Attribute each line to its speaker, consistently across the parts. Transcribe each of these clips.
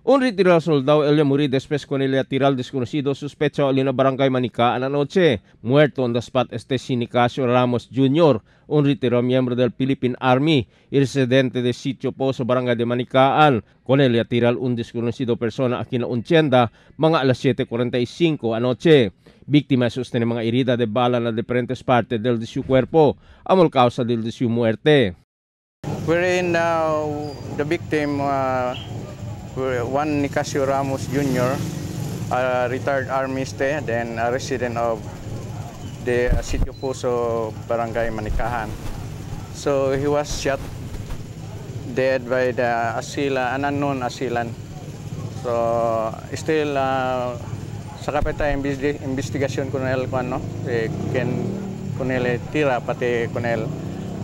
Speaker 1: Un retirado soldado el morir después con el tiral desconocido sospechoso en la barangay Manicahan anoche. Muerto on the spot este si Nicasio Ramos Jr., un retirado miembro del Philippine Army y residente de Sitio Pozo, barangay de Manicahan. Con el tiral un desconocido persona aquí na un tienda mga alas 7:45 anoche. Víctima sostiene mga herida de bala na diferentes partes del de su cuerpo, amol causa del de su muerte.
Speaker 2: Wherein the victim, one Nicasio Ramos Jr., a retired army este, then a resident of the Sitio Pozo, Barangay Manicahan. So he was shot dead by the assailant, an unknown assailant. So still, sa kapita investigasyon ko nel kuan no, eh, ken kunel tira pati kunel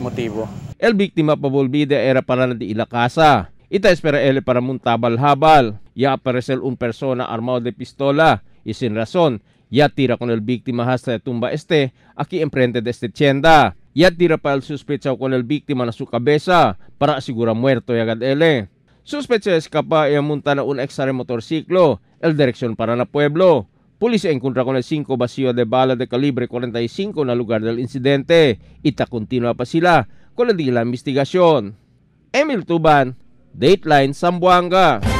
Speaker 2: motibo.
Speaker 1: El víctima pavolvida era para la de ila casa. Ita espera él para muntabal habal. Ya aparece un persona armado de pistola y sin razón ya tira con el víctima hasta tumba este aquí enfrente de este tienda. Ya tira pa el sospechoso con el víctima na su cabeza para asegurar muerto y agad él. Sospecha escapa y monta na un extra motorciclo el dirección para la pueblo. Policía encuentra con el 5 vacío de bala de calibre 45 na lugar del incidente. Ita continua pa sila con la investigación. Emil Tuban, Dateline Zamboanga.